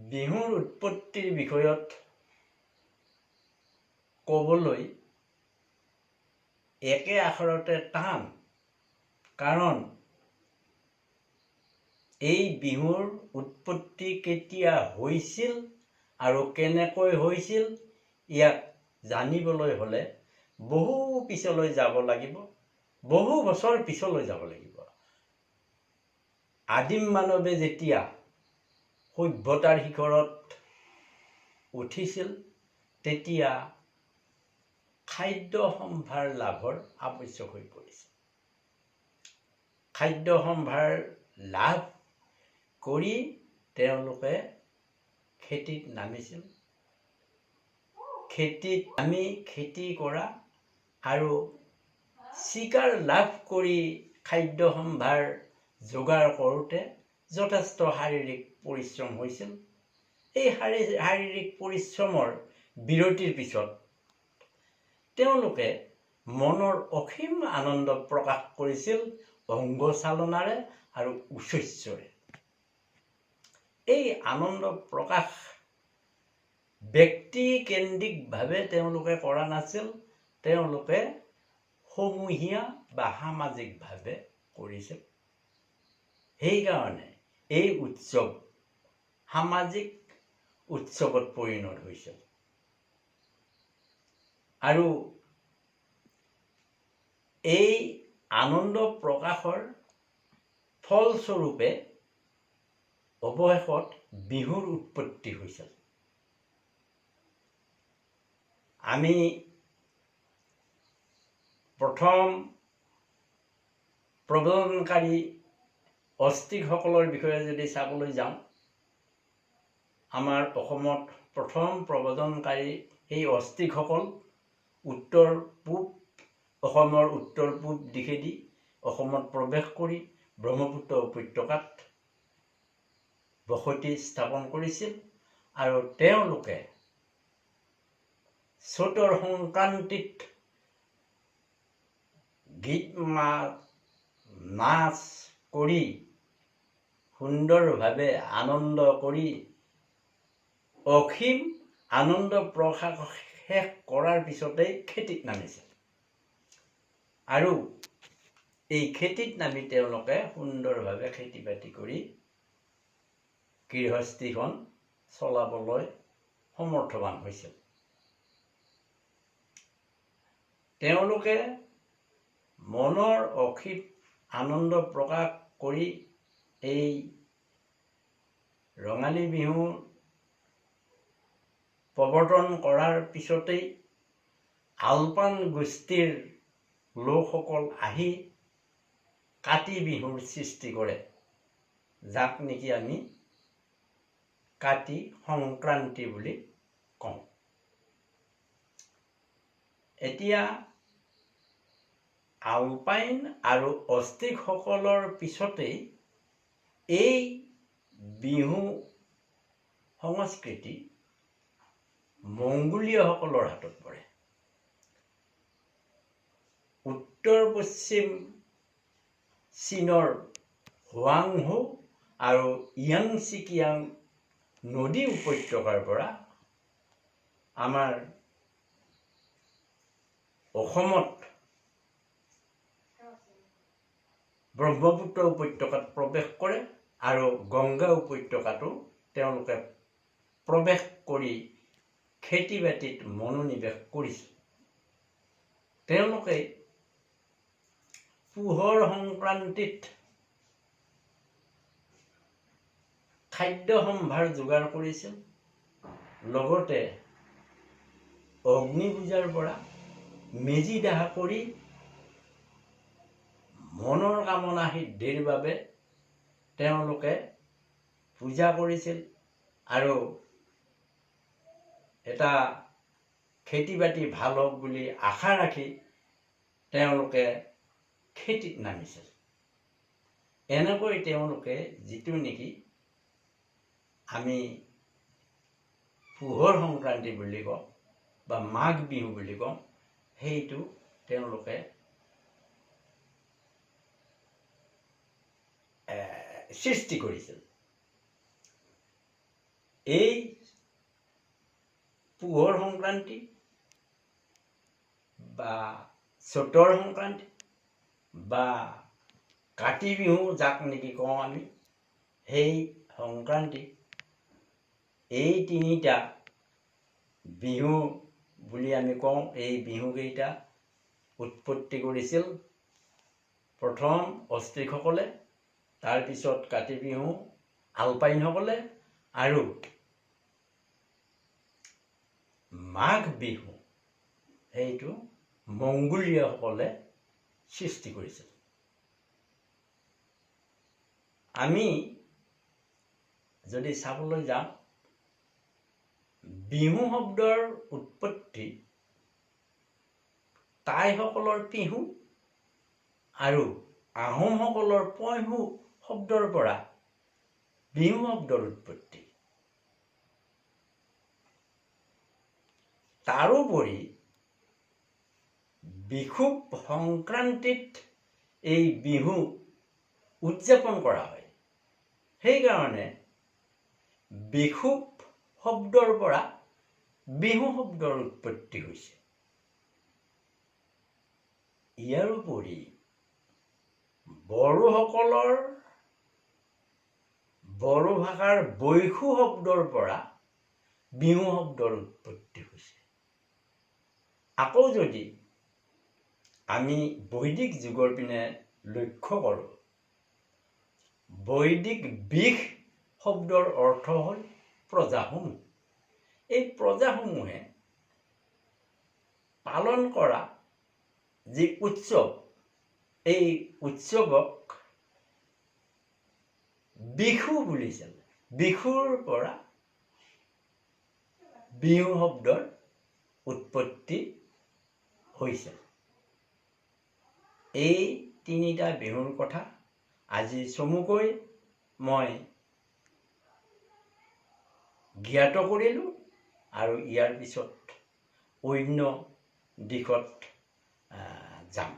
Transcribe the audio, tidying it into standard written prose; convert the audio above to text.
বিহুৰ উৎপত্তিৰ বিষয়ত ক'বলৈ একে আখৰতে টান, কাৰণ এই বিহুৰ উৎপত্তি কেতিয়া হৈছিল আৰু কেনেকৈ হৈছিল ইয়াক জানিবলৈ হ'লে বহু পিছলৈ যাব লাগিব, বহু বছৰ পিছলৈ যাব লাগিব। আদিম মানৱে যেতিয়া সভ্যতাৰ শিখৰত উঠিছিল, তেতিয়া খাদ্য সম্ভাৰ লাভৰ আৱশ্যক হৈ পৰিছিল। খাদ্য সম্ভাৰ লাভ কৰি তেওঁলোকে খেতিত নামিছিল। খেতিত আমি খেতি কৰা আৰু চিকাৰ লাভ কৰি খাদ্য সম্ভাৰ যোগাৰ কৰোঁতে যথেষ্ট শাৰীৰিক পৰিশ্ৰম হৈছিল। এই শাৰীৰিক পৰিশ্ৰমৰ বিৰতিৰ পিছত তেওঁলোকে মনৰ অসীম আনন্দ প্ৰকাশ কৰিছিল অংগচালনাৰে আৰু উচ্চৈস্বৰে। এই আনন্দ প্ৰকাশ ব্যক্তিকেন্দ্ৰিকভাৱে তেওঁলোকে কৰা নাছিল, তেওঁলোকে সমূহীয়া বা সামাজিকভাৱে কৰিছিল। সেইকাৰণে এই উৎসৱ সামাজিক উৎসৱত পৰিণত হৈছিল। আৰু এই আনন্দ প্ৰকাশৰ ফলস্বৰূপে অৱশেষত বিহুৰ উৎপত্তি হৈছিল। আমি প্ৰথম প্ৰব্ৰজনকাৰী অষ্ট্ৰিকসকলৰ বিষয়ে যদি চাবলৈ যাওঁ, আমাৰ অসমত প্ৰথম প্ৰব্ৰজনকাৰী সেই অষ্ট্ৰিকসকল উত্তৰ পূব অসমৰ উত্তৰ পূব দিশেদি অসমত প্ৰৱেশ কৰি ব্ৰহ্মপুত্ৰ উপত্যকাত বসতি স্থাপন কৰিছিল আৰু তেওঁলোকে চ'তৰ সংক্ৰান্তিত গীত মাত নাচ কৰি সুন্দৰভাৱে আনন্দ কৰি অসীম আনন্দ প্ৰকাশ শেষ কৰাৰ পিছতেই খেতিত নামিছিল। আৰু এই খেতিত নামি তেওঁলোকে সুন্দৰভাৱে খেতি বাতি কৰি গৃহস্থীখন চলাবলৈ সমৰ্থবান হৈছিল। তেওঁলোকে মনৰ অসীম আনন্দ প্ৰকাশ কৰি এই ৰঙালী বিহুৰ প্ৰৱৰ্তন কৰাৰ পিছতেই আলপান গোষ্ঠীৰ লোকসকল আহি কাতি বিহুৰ সৃষ্টি কৰে, যাক নেকি আমি কাতি সংক্ৰান্তি বুলি কওঁ। এতিয়া আলপাইন আৰু অষ্ট্ৰিকসকলৰ পিছতেই এই বিহু সংস্কৃতি মংগোলীয়সকলৰ হাতত পৰে। উত্তৰ পশ্চিম চীনৰ হোৱাংহো আৰু য়াংচিকিয়াং নদী উপত্যকাৰ পৰা আমাৰ অসমত ব্ৰহ্মপুত্ৰ উপত্যকাত প্ৰৱেশ কৰে আৰু গংগা উপত্যকাতো তেওঁলোকে প্ৰৱেশ কৰি খেতি বাতিত মনোনিৱেশ কৰিছে। তেওঁলোকে পুহৰ সংক্ৰান্তিত খাদ্য সম্ভাৰ যোগাৰ কৰিছিল, লগতে অগ্নি পূজাৰ পৰা মেজি দাহ কৰি মনৰ কামনা সিদ্ধিৰ বাবে তেওঁলোকে পূজা কৰিছিল আৰু এটা খেতি বাতি ভাল হওক বুলি আশা ৰাখি তেওঁলোকে খেতিত নামিছিল। এনেকৈ তেওঁলোকে যিটো নেকি আমি পুহৰ সংক্ৰান্তি বুলি কওঁ বা মাঘ বিহু বুলি কওঁ, সেইটো তেওঁলোকে সৃষ্টি কৰিছিল। এই পুহৰ সংক্ৰান্তি বা চ'তৰ সংক্ৰান্তি বা কাতি বিহু যাক নেকি কওঁ আমি, সেই সংক্ৰান্তি, এই তিনিটা বিহু বুলি আমি কওঁ। এই বিহুকেইটা উৎপত্তি কৰিছিল প্ৰথম অষ্ট্ৰিকসকলে, তাৰপিছত কাতি বিহু আলপাইনসকলে আৰু মাঘ বিহু সেইটো মংগোলীয়সকলে সৃষ্টি কৰিছিল। আমি যদি চাবলৈ যাওঁ, বিহু শব্দৰ উৎপত্তি টাইসকলৰ পিহু আৰু আহোমসকলৰ পয়হু শব্দৰ পৰা বিহু শব্দৰ উৎপত্তি। তাৰোপৰি বিষুৱ সংক্ৰান্তিত এই বিহু উদযাপন কৰা হয়, সেইকাৰণে বিষুৱ শব্দৰ পৰা বিহু শব্দৰ উৎপত্তি হৈছে। ইয়াৰোপৰি বড়োসকলৰ বড়ো ভাষাৰ বৈশু শব্দৰ পৰা বিহু শব্দৰ উৎপত্তি হৈছে। আকৌ যদি আমি বৈদিক যুগৰ পিনে লক্ষ্য কৰোঁ, বৈদিক বিষ শব্দৰ অৰ্থ হ'ল প্ৰজাসমূহ। এই প্ৰজাসমূহে পালন কৰা যি উৎসৱ, এই উৎসৱক বিহু বুলিছিল। বিহুৰ পৰা বিহু শব্দৰ উৎপত্তি হৈছিল। এই তিনিটা বিহুৰ কথা আজি চমুকৈ মই জ্ঞাত কৰিলোঁ আৰু ইয়াৰ পিছত অন্য দিশত যাম।